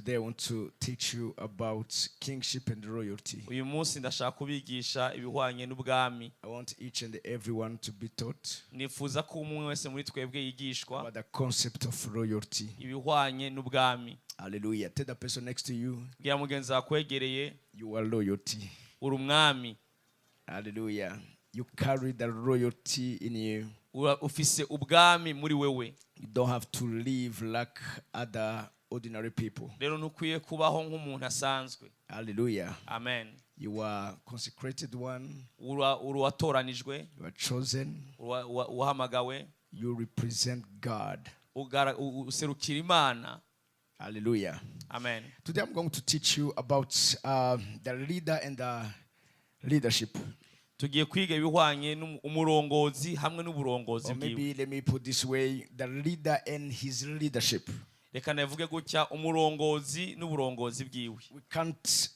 Today I want to teach you about kingship and royalty. Uyu munsi ndashaka kubigisha ibihwanye n'ubwami. I want each and everyone to be taught Nifuza ko umwe wese muri twebwe yigishwa about the concept of royalty. Ibihwanye n'ubwami. Hallelujah. Tell the person next to you, Bwira mugenzi wawe akwegereye, you are royalty. Uri umwami. Hallelujah. You carry the royalty in you. Ufise ubwami muri wewe. You don't have to live like other ordinary people. Rero ntukwiye kubaho nk'umuntu asanzwe. Hallelujah. Amen. You are consecrated one. Uri uwatoranijwe. You are chosen. Uwahamagawe. You represent God. Userukira Imana. Hallelujah. Amen. Today I'm going to teach you about the leader and the leadership. Tugiye kwiga ibihwanye umurongozi hamwe n'uburongozi Or bwiwe. Maybe let me put this way: the leader and his leadership. Reka navuge gutya, umurongozi n'uburongozi bwiwe. We can't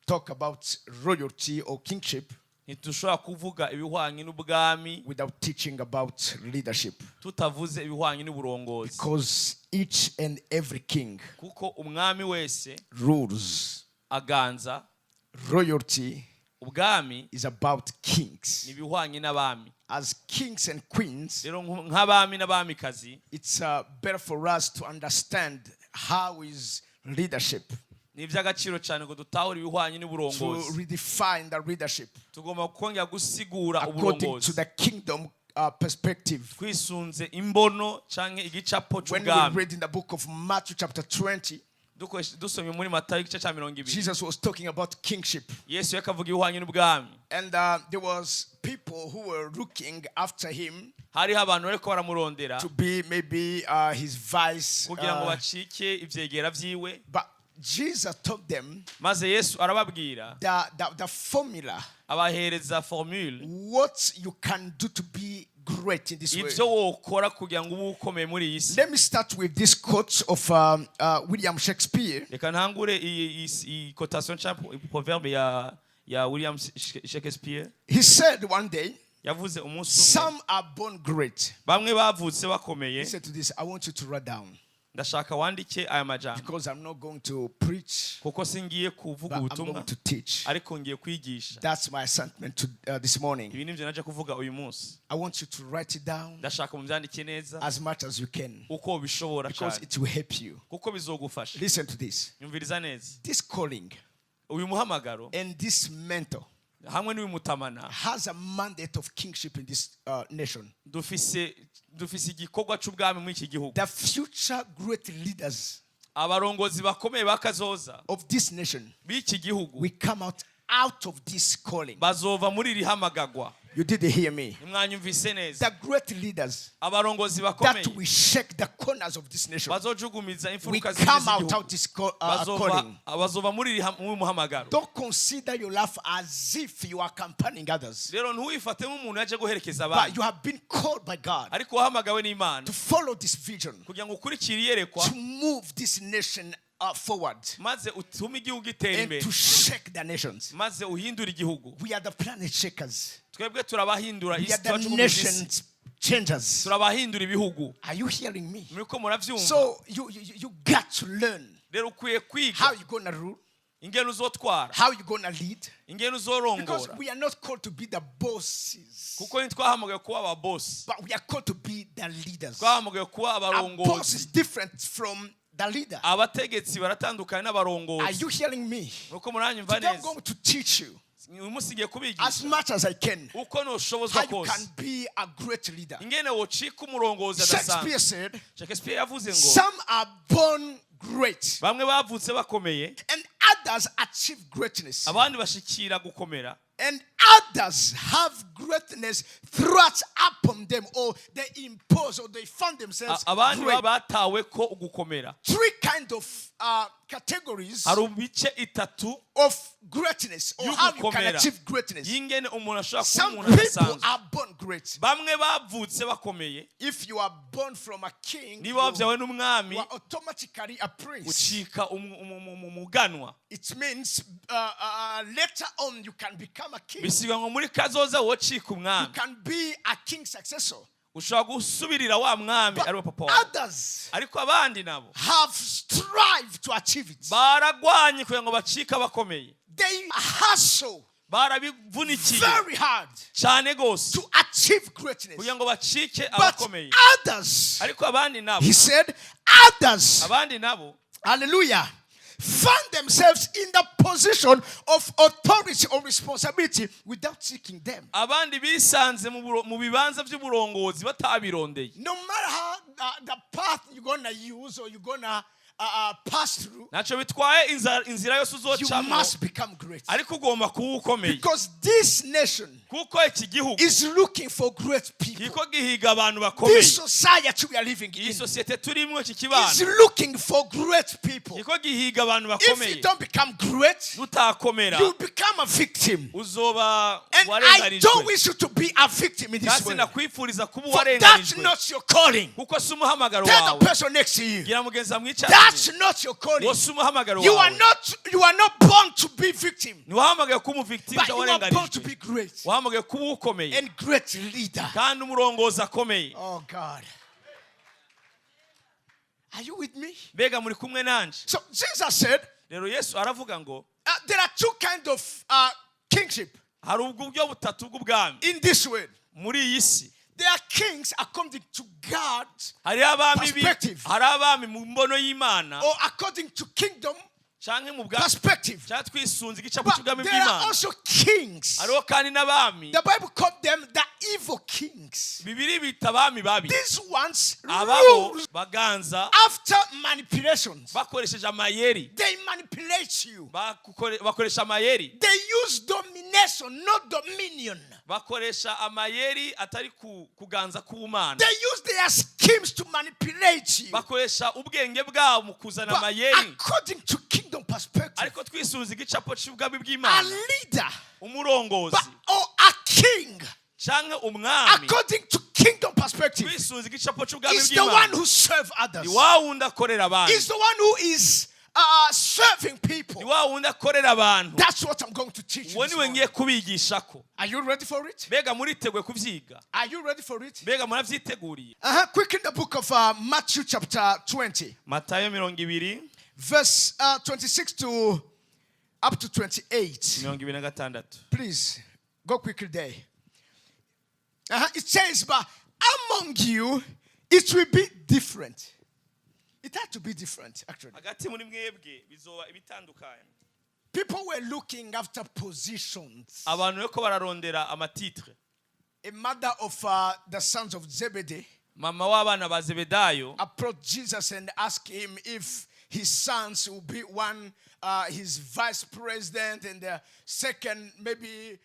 talk about royalty or kingship Ntitushobora kuvuga ibihwanye n'ubwami without teaching about leadership. Tutavuze ibihwanye n'uburongozi. Because each and every king Kuko umwami wese rules. aganza. Royalty Ubwami is about kings. Ni ibihwanye n'abami. As kings and queens, Rero nk'abami n'abamikazi, it's better for us to understand how is leadership, ni iby'agaciro cyane ngo dutahure ibihwanye to n'uburongozi. Redefine the leadership Tugomba kongera gusigura according to uburongozi the kingdom perspective. Twisunze imbono canke igicapo When we c'ubwami. Read in the book of Matthew, chapter 20, Dusomye muri Matayo igice cya 20, Jesus was talking about kingship. Yesu yakavuga ibihwanye n'ubwami. And there was people who were looking after him Hariho abantu bariko baramurondera to be maybe his vice. Kugira ngo bacike ivyegera vyiwe. But Jesus taught them Maze Yesu arababwira, the formula, abahereza formule, what you can do to be great in this world. ivyo wokora kugira ngo ube ukomeye muri iyi si. Let me start with this quote of William Shakespeare. Reka ntangure iyi quotation canke proverbe ya William Shakespeare. He said one day, Yavuze umunsi umwe, "Some are born great." bamwe bavutse bakomeye. He said to this, I want you to write down Ndashaka wandike aya majambo, because I'm not going to preach, kuko singiye kuvuga but I'm ubutumwa, going to teach. Ariko ngiye kwigisha. That's my assignment to this morning. Ibi nivyo naje kuvuga uyu munsi. I want you to write it down Ndashaka mubyandike neza as much as you can uko ubishobora because cyane, it will help you. Kuko bizogufasha. Listen to this. Nyumviriza neza. This calling Uyu muhamagaro and this mentor hamwe n'uyu mutamana has a mandate of kingship in this nation. Dufise igikorwa c'ubwami muri iki gihugu. The future great leaders Abarongozi bakomeye bakazoza of this nation b'iki gihugu will come out of this calling. Bazova muri iri hamagagwa. You didn't hear me. Ntimwanyumvise neza. The great leaders Abarongozi bakomeye that will shake the corners of this nation bazojugumiza will imfuruka come out z'igihugu of this calling. bazova muri iri muri uyu muhamagaro. Don't consider your life as if you are accompanying others. Rero ntiwifate nk'umuntu yaje guherekeza But abandi, you have been called by God ariko wahamagawe n'Imana to follow this vision, kugira ngo ukurikire iyerekwa, to move this nation forward, maze utume igihugu gitera and imbere, to shake the nations. Maze uhindure igihugu. We are the planet shakers. Twebwe turabahindura We isi, are the turajugumiza isi. nations changers. Turabahindura ibihugu. Are you hearing me? Muriko muravyumva? So you got to learn Rero ukwiye kwiga how you gonna rule, ingene uzotwara, how you gonna lead. Ingene Because uzorongora. We are not called to be the bosses, Kuko ntitwahamagaye kuba ababosi, but we are called to be the leaders. twahamagaye kuba A boss abarongozi. Is different from the leader. Abategetsi baratandukanye Are n'abarongozi. You hearing me? Nuko muranyumva Today I'm neza? going to teach you Uyu munsi ngiye kubigisha as much as I can uko noshobozwa how you kose can be a great leader. ingene wocika umurongozi adasanzwe. Shakespeare said, Shakespeare yavuze ngo, "Some are born great bamwe bavutse bakomeye, and others achieve greatness. Abandi bashikira gukomera, And others have greatness thrust upon them, or they impose, or they find themselves Abandi great." baba batawe ko ugukomera. Three kind of categories Hari ibice itatu of greatness, or how you can y'ugukomera, achieve greatness. y'ingene umuntu ashobora kuba Some umuntu people adasanzwe. Are born great. Bamwe bavutse bakomeye. If you are born from a king, Niba you wabyawe n'umwami, are automatically a prince. Ucika umuganwa. It means later on you can become a king. Bisiga ngo muri kazoza wocika You umwami. Can be a king successor. Ushobora gusubirira wa mwami But ari we papa wawe. others Ariko abandi nabo have strived to achieve it. Baragwanye kugira ngo bacike abakomeye. They hustle Barabivunikiye very hard cyane rwose to achieve greatness. Kugira ngo bacike But abakomeye. others, Ariko abandi nabo, he said, others, abandi nabo, hallelujah, find themselves in the position of authority or responsibility without seeking them. Abandi bisanze mu buro- mu bibanza by'uburongozi batabirondeye. No matter how the path you're gonna use or you're gonna pass through, Ntacyo bitwaye inza- inzira yose you uzocamo, must become great. ariko ugomba kuba ukomeye. Because this nation Kuko iki gihugu is looking for great people. kiriko gihiga abantu bakomeye. This society we are living Iyi in sosiyete turimo, iki is kibano, looking for great people. kiriko gihiga abantu If you bakomeye. don't become great, Nutakomera, you become a victim. uzoba And I warenganijwe. don't wish you to be a victim in this Kandi world. sinakwifuriza kuba For that's uwarenganijwe, not your calling. kuko si umuhamagaro Tell the wawe. person next to you. Gira mugenzi mwicaranye, That's not your calling. wo si umuhamagaro You are wawe. not born to be victim, Ntiwahamagaye kuba umuvictime but you are born to warenganijwe, be great wahamagaye kuba ukomeye and great leader. kandi umurongozi akomeye. Oh God. Are you with me? Mbega muri kumwe nanje? So Jesus said, Rero Yesu aravuga ngo there are two kinds of kingship hari uburyo butatu bw'ubwami in this world. Muri iyi si. There are kings according to God Hariho abami bi- perspective. hari abami mu mbono y'Imana or according to kingdom canke mu bwa perspective. canke twisunze igicapo But cy'ubwami there are bw'Imana. also kings. Hariho kandi n'abami. The Bible called them the evil kings. Bibiri bita abami babi. These ones Ababo rule baganza after manipulations. Bakoresheje amayeri. They manipulate you. Bakukore- bakoresha amayeri. They use domination, not dominion. Bakoresha amayeri atari ku- kuganza k'ubumana. They use their schemes to manipulate you. Bakoresha ubwenge bwabo mu kuzana But amayeri. according to kingdom perspective, Ariko twisunze igicapo cy'ubwami a bw'Imana, leader umurongozi but, or a king, canke umwami, according to kingdom perspective, twisunze igicapo cy'ubwami is the one bw'Imana, who serves others. ni wa wundi akorera abandi. Is the one who is serving people. Ni wa wundi akorera abantu. That's what I'm going to teach you Uwo this niwe morning. ngiye kubigishako. Are you ready for it? Mbega muriteguye kubyiga? Are you ready for it? Mbega murabyiteguriye? Quick, in the book of Matthew, chapter 20, Matayo 20, verse 26 to up to 28. 26. Please go quickly there. It says, "But among you, it will be different." It had to be different, actually. Hagati muri mwebwe bizoba ibitandukanye. People were looking after positions. Abantu bariko bararondera amatitre. A mother of the sons of Zebedee Mama w'abana ba Zebedayo approached Jesus and asked him if his sons will be one, his vice president, and the second, maybe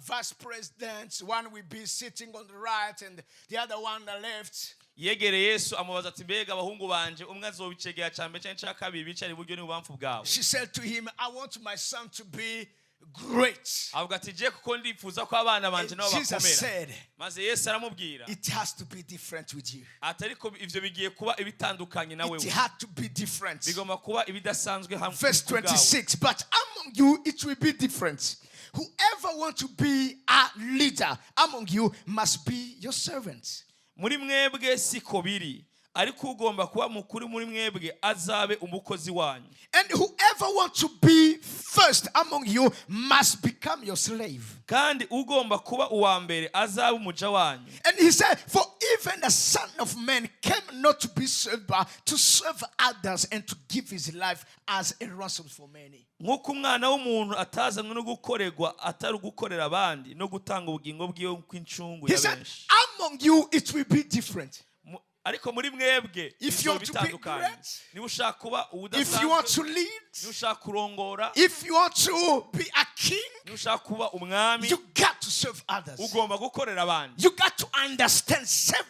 vice president. One will be sitting on the right and the other one on the left. Yegereye Yesu amubaza ati mbega abahungu banje umwe azoba icegera ca mbere canke ca kabiri bicara iburyo n'ibubamfu bwawe. She said to him, "I want my son to be great." Avuga ati je kuko ndifuza ko abana banje And nabo Jesus bakomera. said, Maze Yesu aramubwira "It has to be different with you." ati ariko ivyo bigiye kuba ibitandukanye na It wewe. had to be different. Bigomba kuba ibidasanzwe hamwe Verse ku bwawe. 26. "But among you it will be different. Whoever wants to be a leader among you must be your servant." Muri mwebwe siko biri, ariko ugomba kuba mukuru muri mwebwe azabe umukozi wanyu. And whoever wants to be first among you must become your slave. Kandi ugomba kuba uwa mbere azabe umuja wanyu. And he said, "For even the Son of Man came not to be served, but to serve others and to give his life as a ransom for many." Nk'uko umwana w'umuntu atazanywe no gukorerwa atari ugukorera abandi no gutanga ubugingo bwiwe kw'incungu He ya said, benshi. "Among you it will be different." Mu- ariko muri mwebwe If you bizoba want to be bitandukanye. Great, Niba ushaka kuba if you want uwudasanzwe, to lead, niba ushaka kurongora, if you want to be a king, niba ushaka kuba umwami, you got to serve others. Ugomba gukorera abandi. You got to understand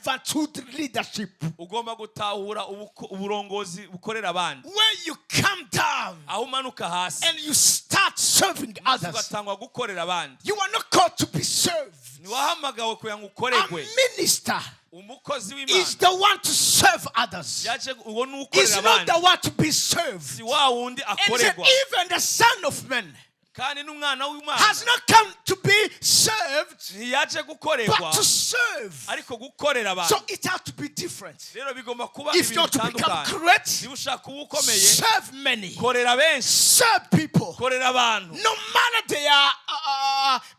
servanthood leadership. Ugomba gutahura ubuko- uburongozi bukorera abandi. Where you come down Aho umanuka hasi and you start serving others. Ugatangwa gukorera abandi. You are not called to be served. Ntiwahamagawe kugira ngo A ukoregwe. Minister Umukozi is w'Imana the one to serve others. yaje uwo ni Is ukorera not abandi, the one to be served. si wa wundi And he said, akoregwa. "Even the Son of Man Kandi n'umwana w'Imana has not come to be served, ntiyaje gukorerwa but to serve. Ariko gukorera So abantu. it has to be different. Rero bigomba kuba If ibintu you're to become bitandukanye. great, Niba ushaka kuba ukomeye, serve many, korera benshi, serve people. Korera abantu. No matter their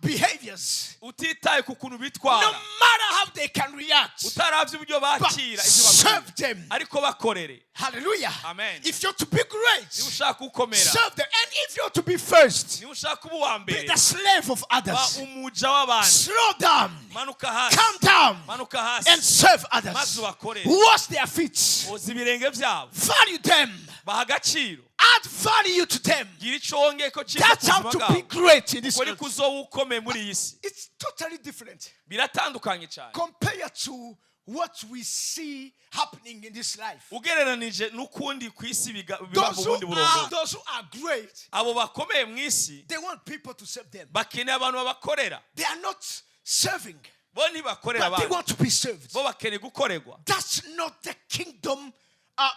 behaviors, Utitaye ku kuntu no bitwara, matter how they can react, utaravye uburyo but bakira ibyo serve bakora, them. Ariko bakorere. Hallelujah. Amen. If you're to be great, Niba ushaka gukomera, serve them. And if you're to be first, niba ushaka kuba uwa be mbere, the slave of ba others. umuja w'abandi. Slow down, Manuka hasi, calm down, manuka hasi, and serve others. Maze ubakorere. Wash their feet, Oza ibirenge byabo, value them, baha agaciro, add value to them. Gira ico wongeyeko cyiza ku That's how buzima to be bwabo. Great in this Uko earth. niko uzoba ukomeye muri iyi si. It's totally different Biratandukanye cyane compared to what we see happening in this life. Ugereranije n'ukundi ku isi biba mu Those bundi who are, burongozi. Those who are great, Abo bakomeye mu isi they want people to serve them. Bakeneye abantu babakorera. They are not serving, Bo ntibakorera but they abandi, want to be served. Bo bakeneye gukorerwa. That's not the kingdom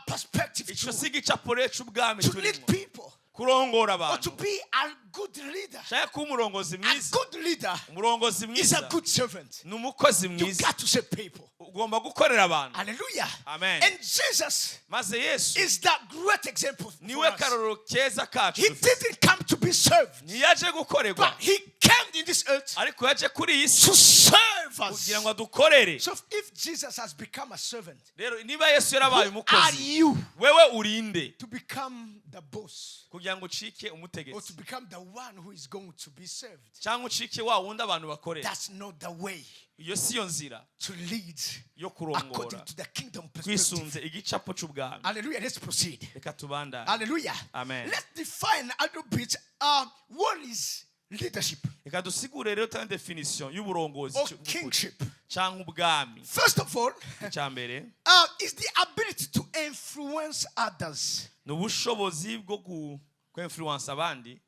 perspective Ico to, si igicapo rero c'ubwami to lead turimo people kurongora or to abantu be a good leader. Shaka kuba umurongozi A mwiza. good leader Umurongozi is mwiza a good servant. Ni umukozi You mwiza. got to serve people. Ugomba gukorera abantu. Hallelujah. Amen. And Jesus Maze Yesu is that great example for niwe us. karorero keza kacu He dufite. didn't come to be served, Ntiyaje gukorerwa, but he came in this earth ariko yaje kuri iyi si to serve us. Kugira ngo adukorere. So if Jesus has become a servant, Rero niba Yesu yarabaye who are umukozi, you wewe urinde to become the boss kugira ngo ucike or to umutegetsi become the one who is going to be served? Cyangwa ucike wa wundi abantu bakorera? That's not the way Iyo si yo nzira to lead yo according kurongora to the kingdom perspective. twisunze igicapo c'ubwami. Hallelujah. Let's proceed. Reka tubandane. Hallelujah. Amen. Let's define a little bit what is leadership Reka dusigure rero tanga definition y'uburongozi or c'ubukuri kingship. Canke ubwami. First of all, Icya mbere is the ability to influence others, ni ubushobozi bwo ku influence abandi,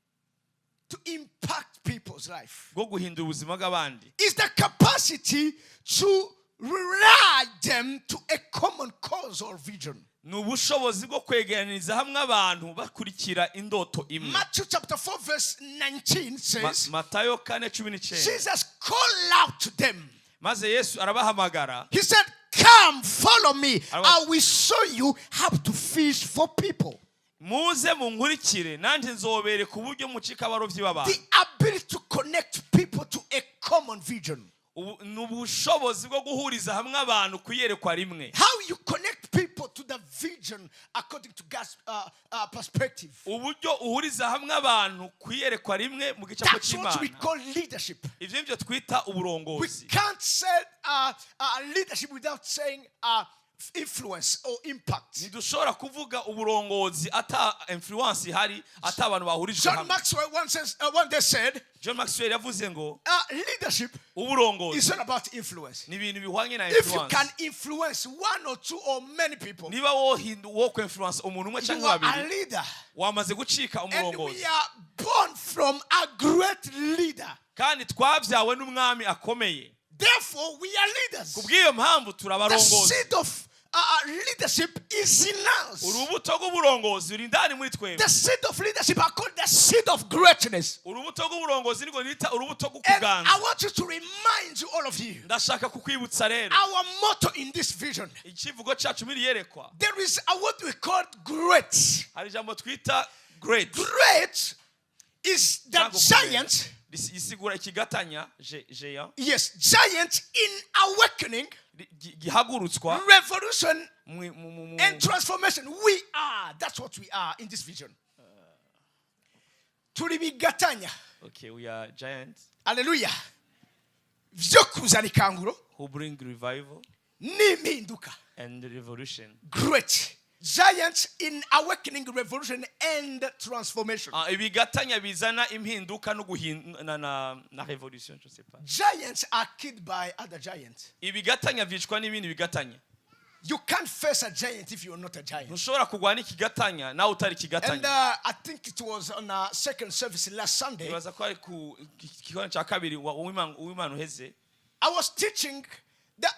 to impact people's life. Bwo guhindura ubuzima bw'abandi. Is the capacity to rely them to a common cause or vision. Ni ubushobozi bwo kwegeraniriza hamwe abantu bakurikira indoto imwe. Matthew chapter 4, verse 19 says, Matayo 4:19. Jesus called out to them. Maze Yesu arabahamagara. He said, "Come, follow me. I I will show you how to fish for people." Muze munkurikire nanjye nzobereka uburyo mucika abarobyi b'abantu. The ability to connect people to a common vision. Ni ubushobozi bwo guhuriza hamwe abantu ku iyerekwa rimwe. How you connect people to the vision according to God's perspective. Uburyo uhuriza hamwe abantu ku iyerekwa rimwe mu gicapo That's what we cy'Imana. Call leadership. Ibyo nibyo twita We uburongozi. can't say leadership without saying influence or impact. Ntidushobora kuvuga uburongozi ata influence ihari ata abantu bahurijwe John hamwe. Maxwell one day said, John Maxwell yavuze ngo leadership uburongozi is not about influence. Ni ibintu bihwanye na If you influence. can influence one or two or many people, Niba wohindu wo influence umuntu umwe you cyangwa are a babiri, leader. Wamaze gucika And umurongozi. we are born from a great leader. Kandi twabyawe n'umwami akomeye. Therefore, we are leaders. Kubw'iyo mpamvu The turabarongozi. Seed of leadership is in us. Urubuto rw'uburongozi ruri indani muri twebwe. The seed of leadership are called the seed of greatness. Urubuto rw'uburongozi nirwo nita urubuto And rw'ukuganza. I want you to remind you, all of you, Ndashaka kukwibutsa rero our motto in this vision. Ikivugo cyacu muri yerekwa. There is a what we call great. Hari ijambo twita great. Great is the Cyangwa gukomera. Giant. Isigura ikigatanya géant. Yes, giant in awakening, Gihagurutswa revolution, and transformation. We are. That's what we are in this vision. Turi bigatanya. Okay, we are giants Hallelujah. Vyo kuzana ikanguro who bring revival n'impinduka. And revolution. Great. Giants in awakening, revolution, and transformation. Ah, ibigatanya bizana impinduka no na revolution, je sais pas. Giants are killed by other giants. Ibigatanya vyicwa n'ibindi bigatanya. You can't face a giant if you're not a giant. Ntushobora kurwana ikigatanya nawe utari And ikigatanya. I think it was on our second service last Sunday. Nibaza ko ari ku gikorane cya kabiri uw'Imana uheze. I was teaching that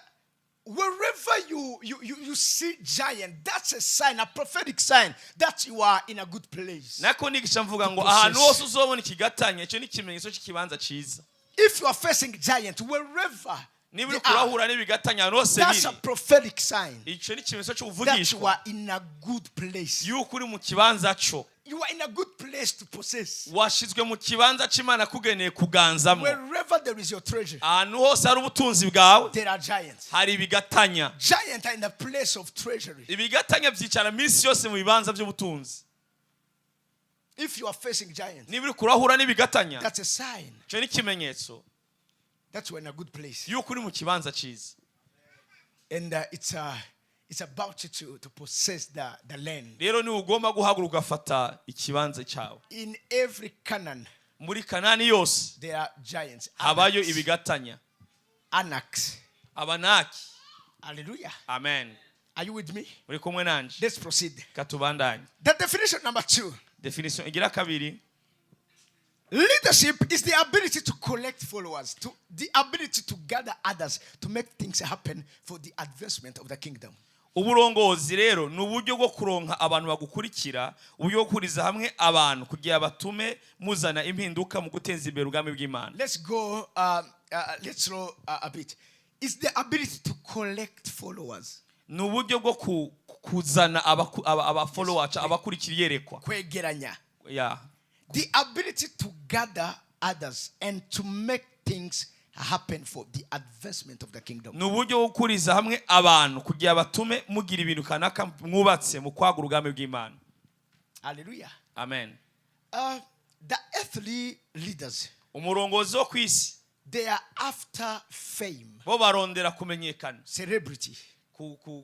wherever you you see giant, that's a sign, a prophetic sign that you are in a good place. Nako nigisha mvuga ngo Possess. Ahantu hose uzobona ikigatanya, icyo ni ikimenyetso cy'ikibanza cyiza. If you are facing giant wherever Niba they uri are, kurahura n'ibigatanya ahantu hose that's a biri, prophetic sign icyo ni ikimenyetso that you cy'ubuvugishwa are in a good place. yuko uri mu kibanza cyo. You are in a good place to possess. Washyizwe mu kibanza cy'Imana kugeneye kuganzamo. Wherever there is your treasure, Ahantu hose hari ubutunzi bwawe, there are giants. hari ibigatanya. Giants are in the place of treasury. Ibigatanya byicara iminsi yose mu bibanza by'ubutunzi. If you are facing giants, Niba uri kurahura n'ibigatanya, that's a sign icyo ni ikimenyetso that you are in a good place. yuko uri mu kibanza cyiza. And it's about you to possess the land. Rero niba ugomba guhaguruka ugafata ikibanza cyawe. In every Canaan, Muri Kanani yose there are giants. habayo Anaks. ibigatanya. Anaks. Abanaki. Hallelujah. Amen. Are you with me? Uri kumwe nanje? Let's proceed. Katubandanye. The definition number two. Definition igira kabiri. Leadership is the ability to collect followers, to the ability to gather others, to make things happen for the advancement of the kingdom. Uburongozi rero ni uburyo bwo kuronka abantu bagukurikira, uburyo bwo guhuriza hamwe abantu kugira batume muzana impinduka mu guteza imbere ubwami bw'Imana. Let's go, let's roll a bit. It's the ability to collect followers. Ni uburyo bwo kuzana abafollowers, abakurikira iyerekwa. Kwegeranya. Ya. The ability to gather others and to make things happen for the advancement of the kingdom. Ni uburyo bwo guhuriza hamwe abantu kugira batume mugira ibintu kanaka mwubatse mu kwagura ubwami bw'Imana. Hallelujah. Amen. The earthly leaders, Umurongozi wo ku isi, they are after fame, bo barondera kumenyekana, celebrity.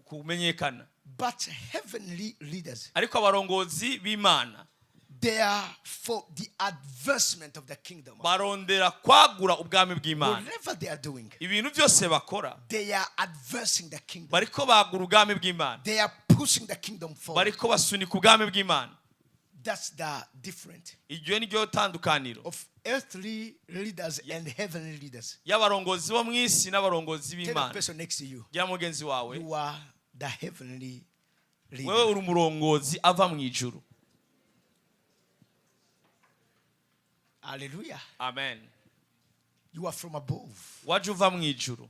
Kumenyekana. But heavenly leaders, Ariko abarongozi b'Imana, they are for the advancement of the kingdom. Barondera kwagura ubwami bw'Imana. Whatever they are doing, Ibintu byose bakora, they are advancing the kingdom. bariko bagura ubwami bw'Imana. They are pushing the kingdom forward. Bariko basunika ubwami bw'Imana. That's the difference Iryo ni ryo tandukaniro of earthly leaders and heavenly leaders. y'abarongozi bo mu isi n'abarongozi Tell the b'Imana. person next to you, Gira mugenzi wawe, you are the heavenly leader. wewe uri umurongozi ava mu ijuru. Hallelujah. Amen. You are from above Waje uva mu ijuru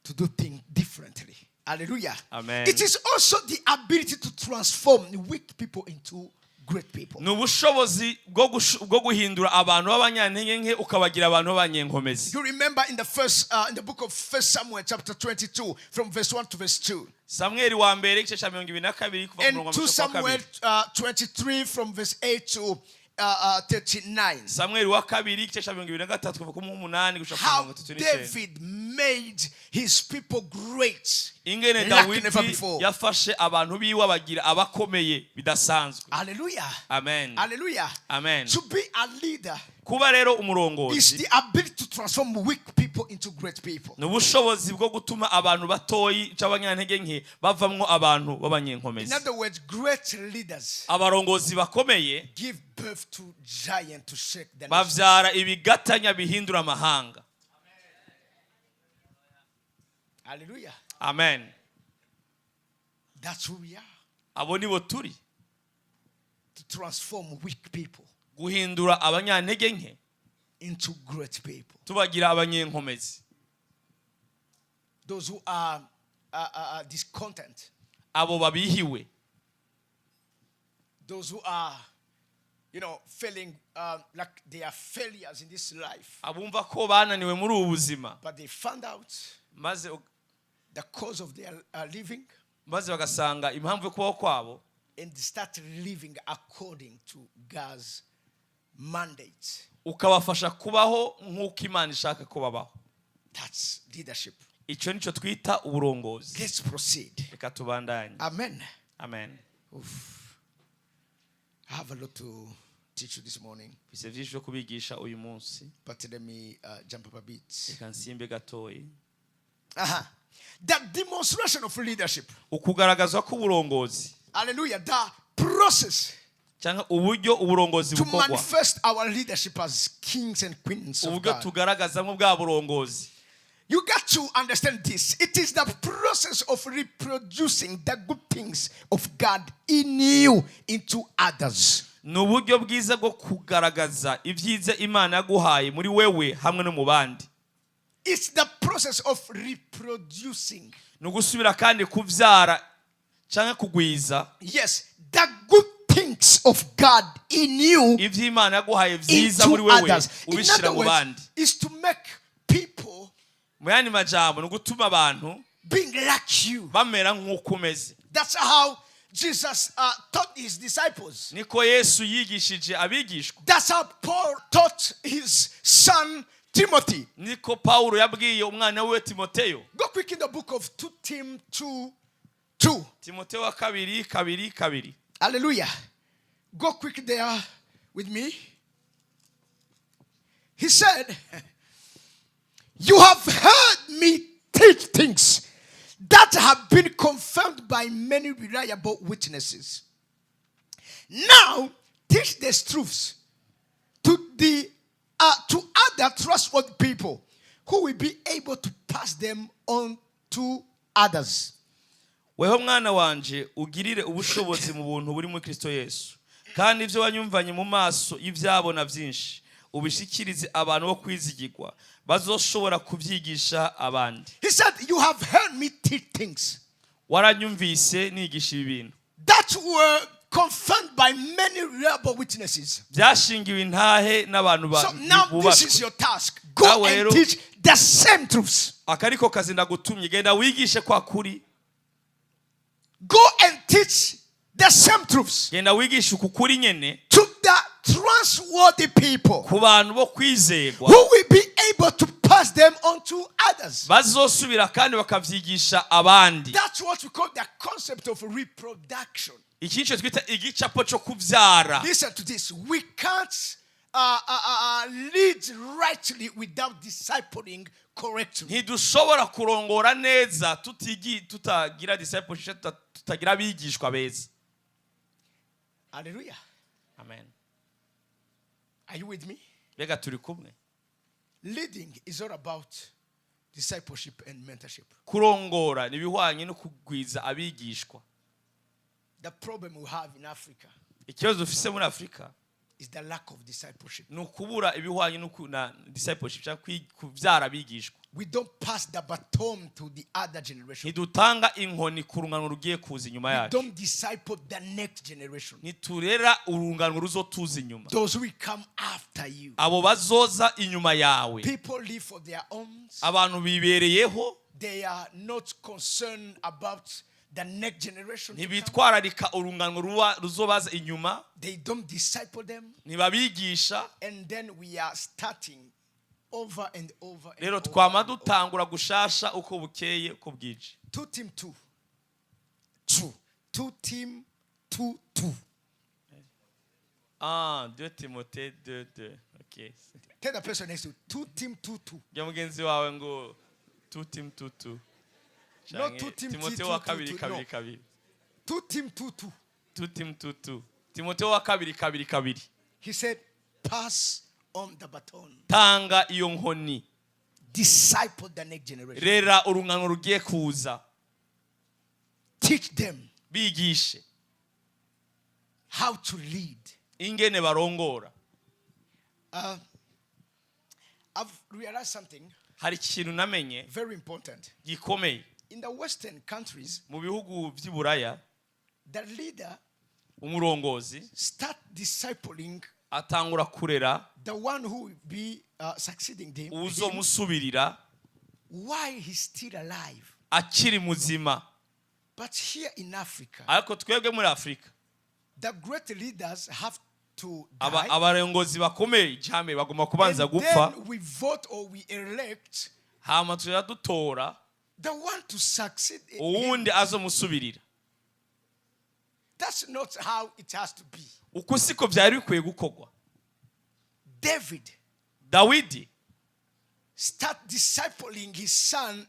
to do things differently. Hallelujah. Amen. It is also the ability to transform weak people into great people. Ni ubushobozi bwo guhindura abantu b'abanyantege nke ukabagira abantu b'abanyenkomezi. You remember in the book of First Samuel, chapter 22, from verse 1 to verse 2. Samweli wa mbere, igice cya 22, kuva ku And murongo wa 2 mirongo Samuel kabiri. 23, from verse 8 to 39. Samweli wa kabiri, igice cya 23, kuva ku 8 gushika ku How 39. David made his people great Ingene like Dawidi never before. yafashe abantu biwe abagira abakomeye bidasanzwe. Hallelujah. Amen. Hallelujah. Amen. To be a leader Kuba rero is umurongozi the ability to transform weak people into great people. ni ubushobozi bwo gutuma abantu batoyi cy'abanyantege nke bavamwo abantu In b'abanyenkomezi. other words, great leaders Abarongozi bakomeye give birth to giants to shake the nation. bavyara ibigatanya bihindura amahanga. Hallelujah. Amen. That's who we are. Abo nibo turi. To transform weak people Guhindura abanyantege nke into great people. tubagira abanyenkomezi. Those who are discontent, Abo babihiwe, those who are feeling like they are failures in this life, abumva ko bananiwe muri ubu buzima, but they found out maze the cause of their living maze bagasanga impamvu yo kubaho kwabo, and they start living according to God's mandate. Ukabafasha kubaho nk'uko Imana ishaka ko babaho. That's leadership. Icyo nicyo twita uburongozi. Let's proceed. Reka tubandanye. Amen. Amen. Oof. I have a lot to teach you this morning, Mfise byinshi byo kubigisha uyu munsi. But let me jump up a bit. Reka nsimbe gatoyi. The demonstration of leadership. Ukugaragazwa k'uburongozi. Hallelujah. The process Cyangwa uburyo uburongozi to bukorwa. Manifest our leadership as kings and queens of Uburyo God tugaragazamo bwa burongozi. You got to understand this. It is the process of reproducing the good things of God in you into others. Ni uburyo bwiza bwo kugaragaza ibyiza Imana yaguhaye muri wewe hamwe no mu bandi. It's the process of reproducing. Ni ugusubira kandi kubyara cyangwa kugwiza. Yes, the good things of God in you Ibyo Imana yaguhaye byiza muri into wewe others. In ubishyira other mu words, bandi. is to make people Mu yandi majambo ni ugutuma abantu being like you. bamera nk'uko umeze. That's how Jesus taught his disciples. Niko Yesu yigishije abigishwa. That's how Paul taught his son Timothy. Niko Pawulo yabwiye umwana wiwe Timoteyo. Go quick in the book of 2 Tim 2 2. Timoteyo wa kabiri kabiri kabiri. Hallelujah. Go quick there with me. He said, "You have heard me teach things that have been confirmed by many reliable witnesses. Now teach these truths to other trustworthy people who will be able to pass them on to others." Weho mwana wanje ugirire ubushobozi mu buntu buri muri Kristo Yesu kandi ibyo wanyumvanye mu maso y'ibyabona byinshi ubishikirize abantu bo kwizigirwa bazoshobora kubyigisha abandi. He said, "You have heard me teach things Waranyumvise nigisha ibi bintu that were confirmed by many reliable witnesses. Byashingiwe intahe n'abantu ba- So now this bubashywe. is your task. Go Nawe and rero- teach the same truths. Aka ariko kazi ndagutumye genda wigishe kwa kuri. Go and teach the same truths Genda wigishe uku kuri nyene to the trustworthy people ku bantu bo kwizerwa who will be able to pass them on to others. bazosubira kandi bakavyigisha abandi. That's what we call the concept of reproduction. Iki nico twita igicapo cyo kuvyara. Listen to this. We can't lead rightly without discipling correctly. Ntidushobora kurongora neza tutigi tutagira discipleship tutagira abigishwa beza. Hallelujah. Amen. Are you with me? Mbega turi kumwe? Leading is all about discipleship and mentorship. Kurongora ni ibihwanye no kugwiza abigishwa. The problem we have in Africa Ikibazo dufise muri Afurika is the lack of discipleship. Ni ukubura ibihwanye no na discipleship cyangwa kuvyara abigishwa. We don't pass the baton to the other generation. Ntidutanga inkoni ku rungano rugiye kuza inyuma We yacu. don't disciple the next generation. Ntiturera urungano ruzotuza inyuma. Those who will come after you. Abo bazoza inyuma yawe. People live for their own. Abantu bibereyeho. They are not concerned about the next generation to come. Ntibitwararika urungano ruba ruzobaza inyuma. They don't disciple them. Ntibabigisha. And then we are starting over and over and Rero over twama and over. dutangura gushasha uko bukeye uko bwije. 2 Tim 2. 2. 2 Tim 2 2. Ah, 2 Timothée 2 2, okay. Tell the person next to you, 2 Tim 2 2. Jya mugenzi wawe ngo 2 Tim 2 2. No, 2 Tim Timothée 2 wa 2 kabiri 2, kabiri no. kabiri. 2 Tim 2 2. 2 Tim 2 2, Timothée wa kabiri kabiri kabiri. He said, "Pass on the baton. Tanga iyo nkoni. Disciple the next generation. Rera urungano rugiye kuza. Teach them Bigishe how to lead." ingene barongora. I've realized something Hari ikintu namenye very important. gikomeye. In the Western countries, Mu bihugu by'i Buraya, the leader umurongozi start discipling atangura kurera the one who will be succeeding him uzomusubirira while he's still alive. Akiri muzima. But here in Africa, Ariko twebwe muri Afurika, the great leaders have to die. Abarongozi bakomeye cyane bagomba kubanza And gupfa. then we vote or we elect Hama tuja dutora the one to succeed him. uwundi azomusubirira. That's not how it has to be. Uko siko byari bikwiye gukorwa. David Dawidi start discipling his son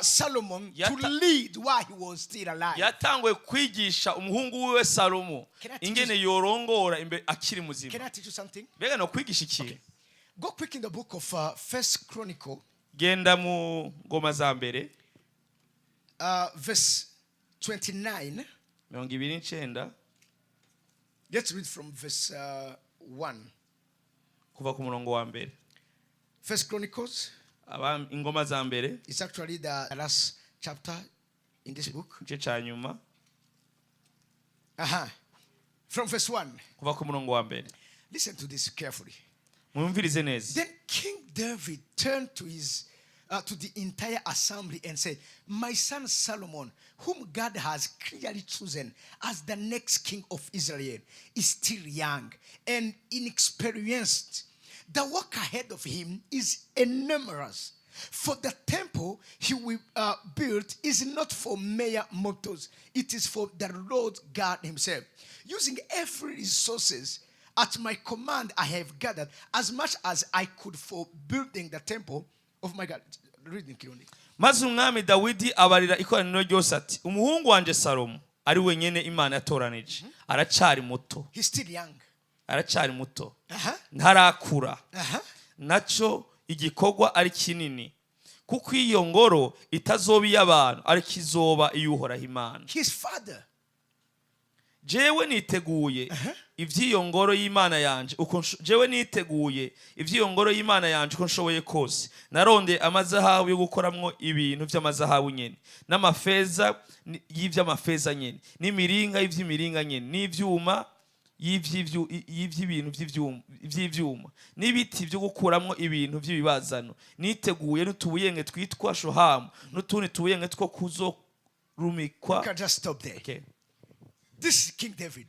Solomon to lead while he was still alive. Yatanguye kwigisha umuhungu wiwe Salomo Can I teach ingene yorongora imbe akiri muzima. Can I teach you something? Mbega no kwigisha ikintu? Go quick in the book of First Chronicle. Genda mu Ngoma za Mbere, verse 29. 29. Let's read from verse 1. Kuva ku murongo wa mbere. First Chronicles Ingoma za Mbere is actually the last chapter in this book. Igice cya nyuma. From verse 1. Kuva ku murongo wa mbere. Listen to this carefully. Mwumvirize neza. Then King David turned to the entire assembly and said, "My son Solomon, whom God has clearly chosen as the next king of Israel, is still young and inexperienced. The work ahead of him is enormous. For the temple he will build is not for mere mortals, it is for the Lord God himself. Using every resources at my command, I have gathered as much as I could for building the temple of my God." Read in Kirundi. Maze umwami Dawidi abarira ikoraniro ryose ati: "Umuhungu wanjye Salomo, ari wenyine Imana yatoranije, aracari muto." He's still young. Aracari muto, ntarakura, nacyo igikorwa ari kinini, kuko iyo ngoro itazoba iy'abantu, ariko izoba iy'Uhoraho Imana. His father. Jewe niteguye iby'iyo ngoro y'Imana yanje uko jewe niteguye iby'iyo ngoro y'Imana yanje uko nshoboye kose. Narondeye amazahabu yo gukoramwo ibintu by'amazahabu nyene, n'amafeza y'iby'amafeza nyene, n'imiringa y'iby'imiringa nyene, n'ivyuma y'iby'ibintu by'ivyuma, n'ibiti byo gukuramwo ibintu by'ibibazano. Niteguye n'utubuyenge twitwa shohamu n'utundi tubuyenge two kuzorumikwa." You can just stop there. Okay. This is King David.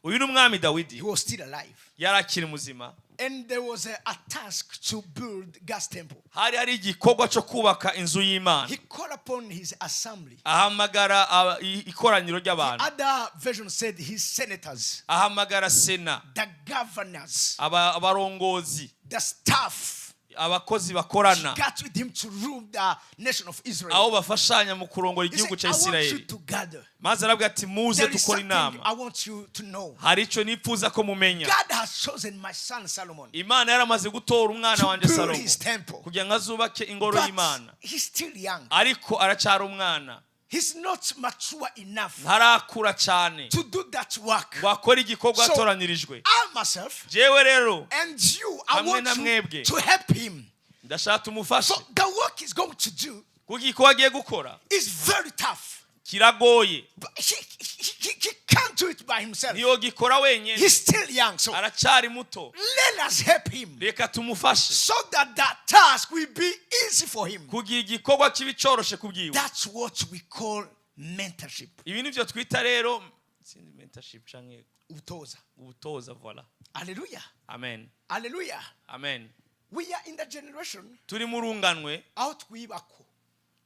Uyu ni umwami Dawidi. He was still alive. Yari akiri muzima. And there was a task to build God's temple. Hari hari igikorwa cyo kubaka inzu y'Imana. He called upon his assembly. Ahamagara ikoraniro ry'abantu. Other version said his senators, Ahamagara sena, the governors, abarongozi, the staff. Abakozi bakorana, Got with him to rule the nation of Israel. aho bafashanya mu kurongora He igihugu said, cya "I want you Isirayeli. to gather. Maze arabwira ati: "Muze There is dukore something inama. I want you to know. Hari icyo nifuza ko mumenya. God has chosen my son Solomon Imana yaramaze gutora umwana to wanjye build Salomo his temple. kugira ngo azubake ingoro But y'Imana. he's still young. Ariko aracyari umwana. He's not mature enough Ntarakura cyane to do that work. ngo akore igikorwa So, yatoranyirijwe. I myself Jewe rero and you, I hamwe want na you mwebwe, to help him. ndashaka tumufashe. So the work he's going to do Kuko igikorwa agiye gukora is very tough. kiragoye. But he can't do it by himself. Ntiyogikora wenyine. He's still young. So Aracyari muto. let us help him Reka tumufashe so that that task will be easy for him." kugira igikorwa kibe coroshe kubwiwe. That's what we call mentorship. Ibi nivyo twita rero, sinzi, mentorship canke Utoza. Ubutoza, voilà. Hallelujah. Amen. Hallelujah. Amen. We are in the generation Turi mu runganwe out we.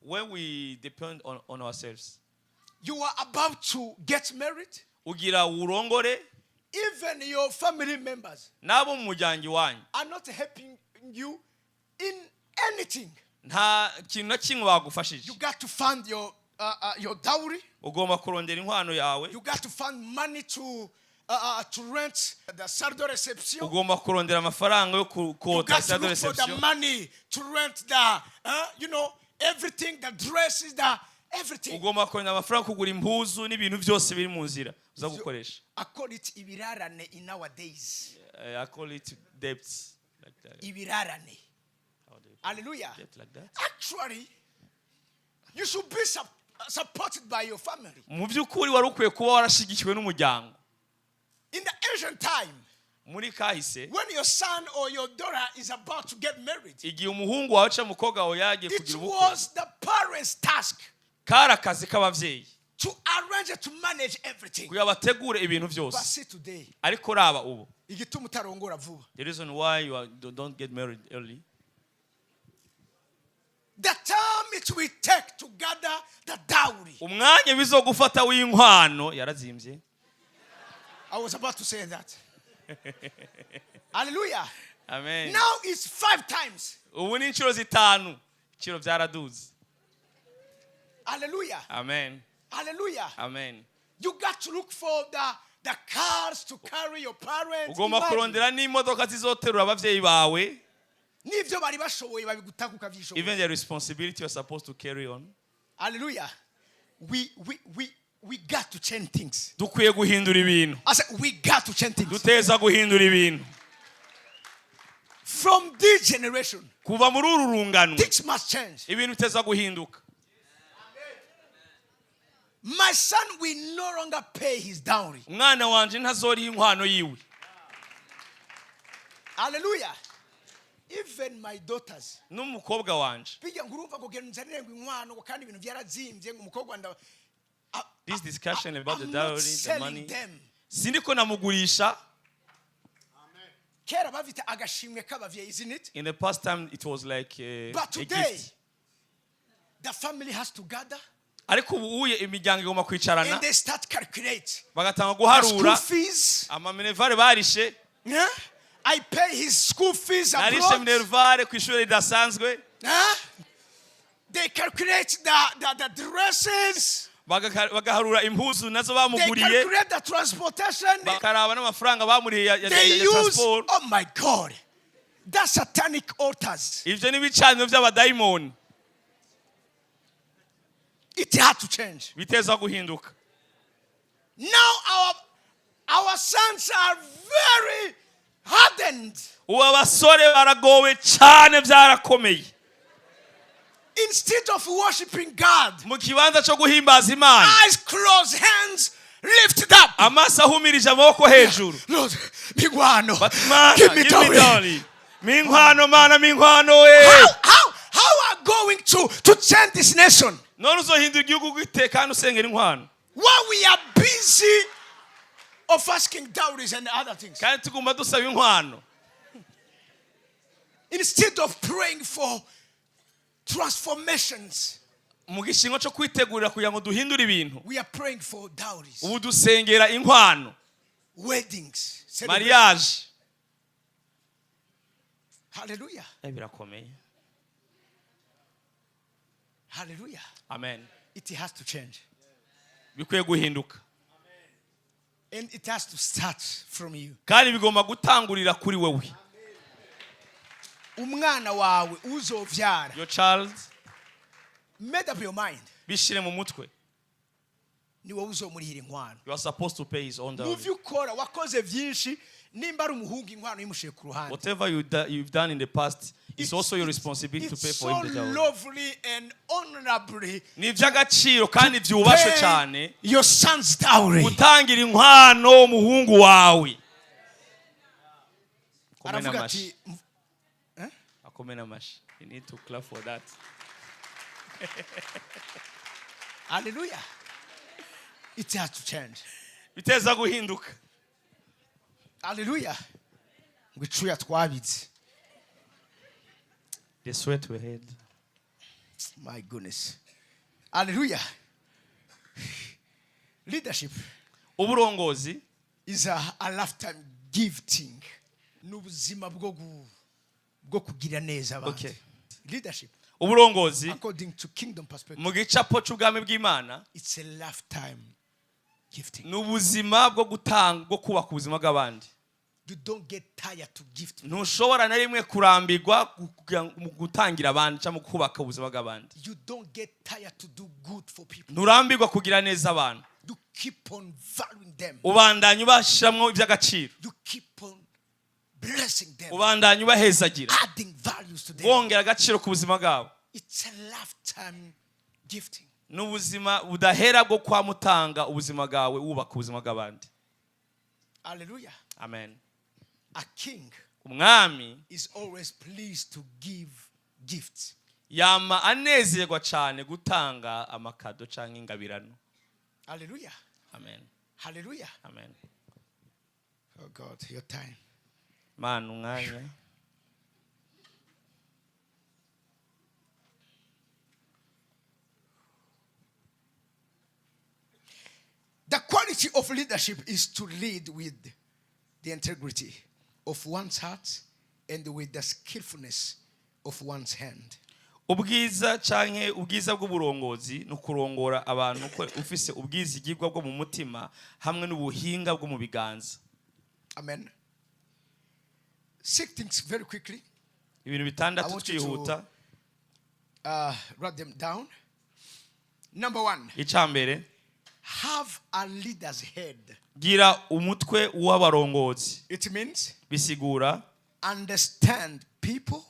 when we depend on ourselves. You are about to get married. Ugira urongore. Even your family members N'abo mu muryango iwanyu are not helping you in anything. Nta kintu na kimwe bagufashije. You got to fund your dowry. Ugomba kurondera inkwano yawe. You got to fund money to rent the salle de reception. Ugomba kurondera amafaranga yo You kukota got to salle de look for the reception. Money to rent the everything, the dresses, the everything. Ugomba kurondera amafaranga yo kugura impuzu n'ibintu byose biri mu nzira uza gukoresha. I call it ibirarane in our days. I call it debts like that. Ibirarane. How do you call it? Hallelujah. Debt like that. Actually, you should be supported by your family. Mu by'ukuri wari ukwiye kuba warashigikiwe n'umuryango. In the ancient time, Muri kahise, when your son or your daughter is about to get married, igihe umuhungu wawe cyangwa umukobwa wawe yagiye it kugira ubukwe, was the parents' task kari akazi k'ababyeyi to arrange to manage everything. Kugira bategure ibintu byose. But see today, Ariko raba ubu, igituma utarongora vuba. The reason why you don't get married early, The time it will take to gather the dowry. Umwanya bizogufata w'inkwano yarazimbye. I was about to say that. Hallelujah. Amen. Now it's five times. Ubu ni inshuro zitanu, ibiciro byaraduze. Hallelujah. Amen. Hallelujah. Amen. You got to look for the cars to carry your parents. Ugomba Imagine. Kurondera n'imodoka zizoterura ababyeyi bawe N'ibyo bari bashoboye babigutaka ukavyishoboye. Even the responsibility you're supposed to carry on. Hallelujah. We got to change things. Dukwiye guhindura ibintu. I said we got to change things. Duteza guhindura ibintu. From this generation, Kuva muri uru rungano, things must change. Ibintu biteza guhinduka. My son will no longer pay his dowry. Umwana wanje ntazoriha inkwano yiwe. Hallelujah. Even my daughters. N'umukobwa wanje. Bijya ngo urumva ngo genda unzanire ngo inkwano ngo kandi ibintu byarazimbye ngo umukobwa nda This discussion about the I'm not dowry, the selling money, them. Sindiko namugurisha. Kera bafite agashimwe k'abavyeyi, isn't it? In the past time it was like But a today gift. The family has to gather Ariko ubu uye imiryango igomba kwicarana, and they start calculate bagatanga the school guharura fees. Amaminerval barishe. Yeah? I pay his school fees Narishe abroad. Minerval ku ishuri ridasanzwe. Huh? They calculate the dresses. Bagaharura impuzu nazo They bamuguriye. Calculate the transportation. Bakaraba n'amafaranga bamuriye They ya use, transport. Oh my God, that's satanic altars. Ivyo ni ibicaniro by'abadayimoni. It had to change. Biteza guhinduka. Now our sons are very hardened. Ubu abasore baragowe cyane byarakomeye. Instead of worshiping God, Mu kibanza cyo guhimbaza Imana, eyes closed, hands lifted up. Amaso ahumirije, amaboko hejuru. Lord, migwano. Bati, Mana, Give me give me dowry. Dowry. Minkwano Mana, minkwano we. How are going to change this nation? None uzohindura igihugu gute kandi usengera inkwano? While we are busy of asking dowries and other things. Kandi tuguma dusaba inkwano. Instead of praying for transformations, Mu gishingo cyo kwitegurira kugira ngo duhindure ibintu, we are praying for dowries, ubu dusengera inkwano, weddings, celebrations. Mariage. Hallelujah. Birakomeye. Hallelujah. Amen. It has to change. Bikwiye guhinduka. And it has to start from you. Kandi bigomba gutangurira kuri wewe. Umwana wawe uzovyara. Your child. Made up your mind. Bishire mu mutwe. Ni wowe uzomurihira inkwano. You are supposed to pay his own Mu dowry. byo ukora wakoze byinshi nimba ari umuhungu inkwano yimushiye ku ruhande. Whatever you've done in the past, it's also your responsibility to pay It's for so him the dowry. Lovely and honorably Ni iby'agaciro kandi byubashwe pay cyane your son's dowry. Gutangira inkwano umuhungu wawe. Komena Aravuga amashi. Ati Akomena amashi. You need to clap for that. Hallelujah. It has to change. Biteza guhinduka. Hallelujah. Ngo icuya twabize. The sweat we had. My goodness. Hallelujah. Leadership Uburongozi is a lifetime gifting. Ni ubuzima bwo kugira neza abandi. Okay. Leadership, Uburongozi according to kingdom perspective, mu gicapo cy'ubwami bw'Imana, it's a lifetime gifting. Ni ubuzima bwo gutanga bwo kubaka ubuzima bw'abandi. You don't get tired to gift. Ntushobora na rimwe kurambirwa mu gutangira abandi cyangwa mu kubaka ubuzima bw'abandi. You don't get tired to do good for people. Nturambirwa kugira neza abantu. You keep on valuing them. Ubandanya ubashyiramo iby'agaciro. You keep on blessing them, Ubandanya ubahezagira, adding values to them. Wongera agaciro ku buzima bwabo. It's a lifetime gifting. Ni ubuzima budahera bwo kwamutanga ubuzima bwawe wubaka ubuzima bw'abandi. Hallelujah. Amen. A king Umwami is always pleased to give gifts. Yama anezerwa cyane gutanga amakado cyangwa ingabirano. Hallelujah. Amen. Hallelujah. Amen. Oh God, your time. Mana umwanya. The quality of leadership is to lead with the integrity of one's heart and with the skillfulness of one's hand. Ubwiza canke ubwiza bw'uburongozi ni ukurongora abantu ko ufise ubwizigirwa bwo mu mutima hamwe n'ubuhinga bwo mu biganza. Amen. Six things very quickly. Ibintu I bitandatu want you to twihuta. Write them down. Number one, Icya mbere, have a leader's head. Gira umutwe w'abarongozi. It means Bisigura understand people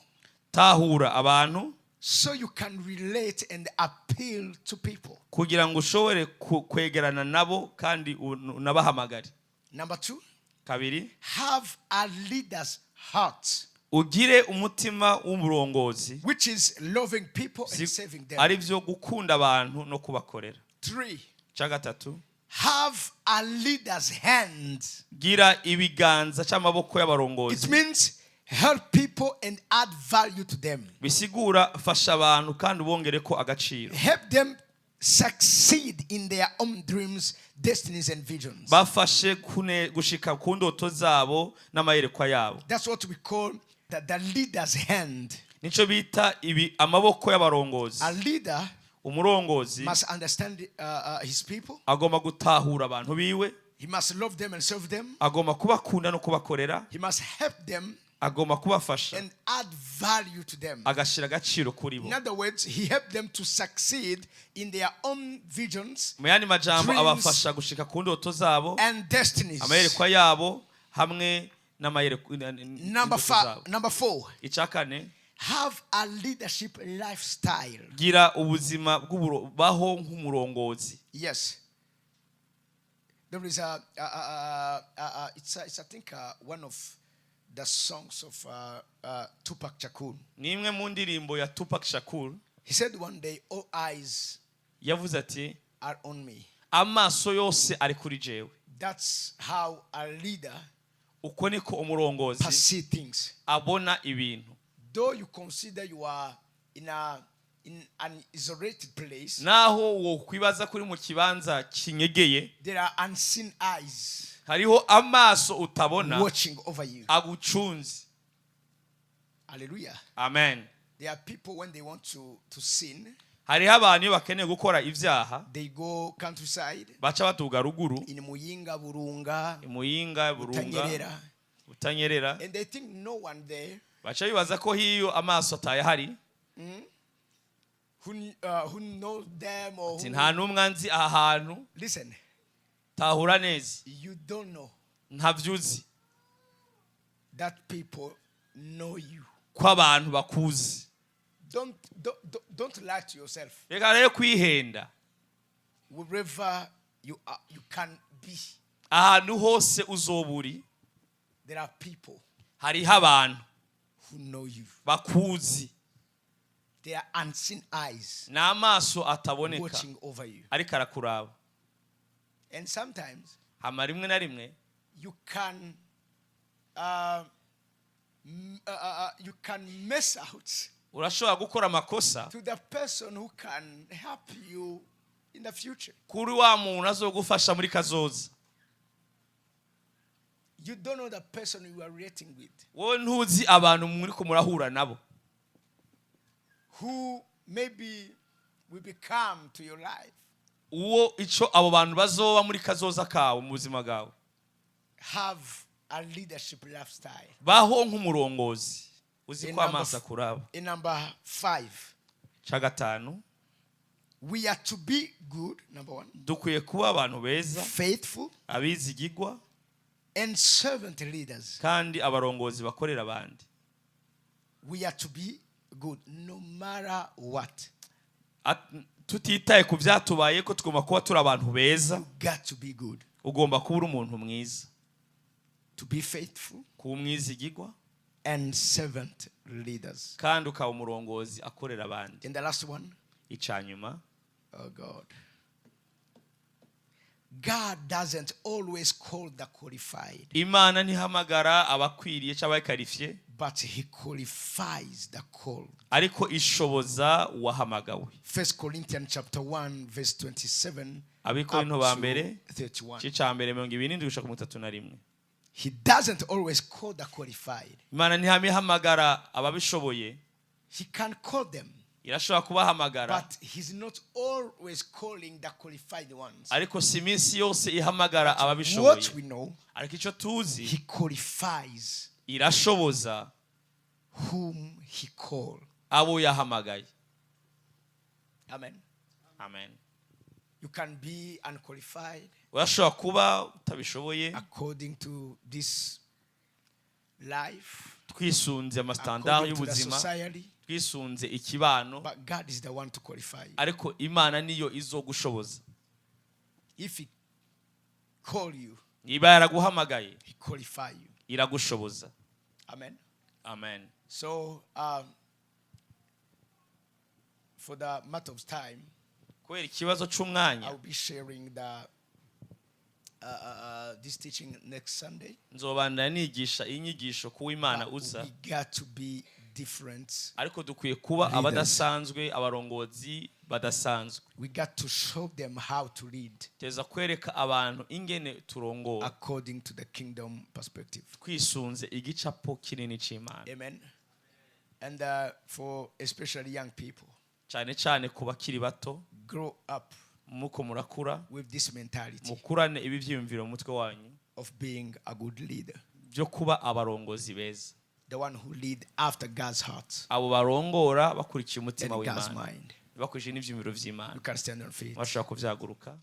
tahura abantu so you can relate and appeal to people. Kugira ngo ushobore kwegerana nabo kandi unabahamagare. Number two, Kabiri, have a leader's heart, ugire umutima w'umurongozi, which is loving people and saving them. Ari byo gukunda abantu no kubakorera. Three, Icya gatatu, have a leader's hand. Gira ibiganza cy'amaboko It y'abarongozi. Means help people and add value to them. Bisigura fasha abantu kandi ubongere ko agaciro. Help them succeed in their own dreams, destinies, and visions. Bafashe gushika ku ndoto zabo n'amayerekwa yabo. That's what we call the leader's hand. Nico bita ibi amaboko y'abarongozi. A leader Umurongozi must understand his people. Agomba gutahura abantu biwe. He must love them and serve them. Agomba kubakunda no kubakorera. He must help them Agomba kubafasha and add value to them. Agashyira agaciro kuri bo. In other words, he helped them to succeed in their own visions Mu yandi majambo, dreams abafasha gushika ku ndoto zabo, and destinies. amayerekwa yabo hamwe n'amayerekwa Number n'indoto five, zabo. Number four, Icya kane, have a leadership lifestyle. Gira ubuzima baho nk'umurongozi. Yes. There is a it's, a, it's I think one of the songs of Tupac Shakur. Ni imwe mu ndirimbo ya Tupac Shakur. He said one day, "All eyes Yavuze ati, are on me." "Amaso yose ari kuri jewe." That's how a leader Uko niko umurongozi perceive things. Abona ibintu. Though you consider you are in an isolated place, Naho wokwibaza kuri mu kibanza kinyegeye, there are unseen eyes hariho amaso utabona watching over you. Agucunze. Hallelujah. Amen. There are people, when they want to sin, Hariho abantu iyo bakeneye gukora ibyaha, they go countryside baca batuga ruguru, in Muyinga, Burunga, Muyinga, Burunga, Butanyerera, Butanyerera, and they think no one there baca bibaza ko hiyo amaso atayahari, who knows them or ati who, nta n'umwe anzi aha hantu. Listen, Tahura neza, you don't know ntabyo uzi that people know you. Ko abantu bakuzi. Don't lie to yourself. Reka rero kwihenda. Wherever you are, you can be, Ahantu hose uzoba uri, there are people hariho abantu who know you. Bakuzi. There are unseen eyes Ni amaso ataboneka watching over you. ariko arakuraba. And sometimes Hama rimwe na rimwe you can mess out urashobora gukora amakosa to the person who can help you in the future. Kuri wa muntu azogufasha muri kazoza. You don't know the person you are relating with, Wowe ntuzi abantu muri ko murahura nabo, who maybe will become to your life. Uwo ico abo bantu bazoba muri kazoza kawe mu buzima bwawe. Have a leadership lifestyle. Baho nk'umurongozi uzi In ko amaso akuraba. In number five, Ca gatanu, we are to be good, number one, dukwiye kuba abantu beza, faithful, abizigigwa, and servant leaders. Kandi abarongozi bakorera abandi. We are to be good no matter what. Tutitaye ku byatubaye ko tugomba kuba turi abantu beza. You got to be good. Ugomba kuba uri umuntu mwiza. To be faithful Kuba umwizigigwa and servant leaders. Kandi ukaba umurongozi akorera abandi. And the last one, Icya nyuma, oh God. God doesn't always call the qualified, Imana ntihamagara abakwiriye cyangwa abaqualifié, but He qualifies the called. Ariko ishoboza uwahamagawe. First Corinthians chapter 1, verse 27 Abikorinto up ba to mbere, 31. igice cya mbere 27 gushika ku 31. He doesn't always call the qualified. Imana ntihama ihamagara ababishoboye. He can call them, Irashobora kubahamagara, but He's not always calling the qualified ones. Ariko si iminsi yose ihamagara What ababishoboye. we know, Ariko icyo tuzi, He qualifies irashoboza Whom he called. Abo yahamagaye. Amen. Amen. You can be unqualified Urashobora kuba utabishoboye according to this life, twisunze amasitandari according to the y'ubuzima, society, twisunze ikibano, but God is the one to qualify you. Ariko Imana niyo izogushoboza. If he call you, Niba yaraguhamagaye, he qualify you. Iragushoboza. Amen. Amen. So, for the matter of time, Kubera ikibazo c'umwanya, I will be sharing the this teaching next Sunday. Nzobandanya nigisha iyi nyigisho ku w'Imana But uza. we got to be different. Ariko dukwiye kuba Leaders. Abadasanzwe, abarongozi badasanzwe. We got to show them how to lead Teza kwereka abantu ingene turongora according to the kingdom perspective. Twisunze igicapo kinini c'Imana. Amen. And for especially young people, Cyane cyane ku bakiri bato, grow up muko murakura, with this mentality mukurane ibi byiyumviro mu mutwe wanyu of being a good leader, byo kuba abarongozi beza, the one who lead after God's heart abo barongora bakurikiye umutima and God's w'Imana, mind. bakurikije n'ibyiyumviro by'Imana. You can stand on feet. Bashobora kubyaguruka.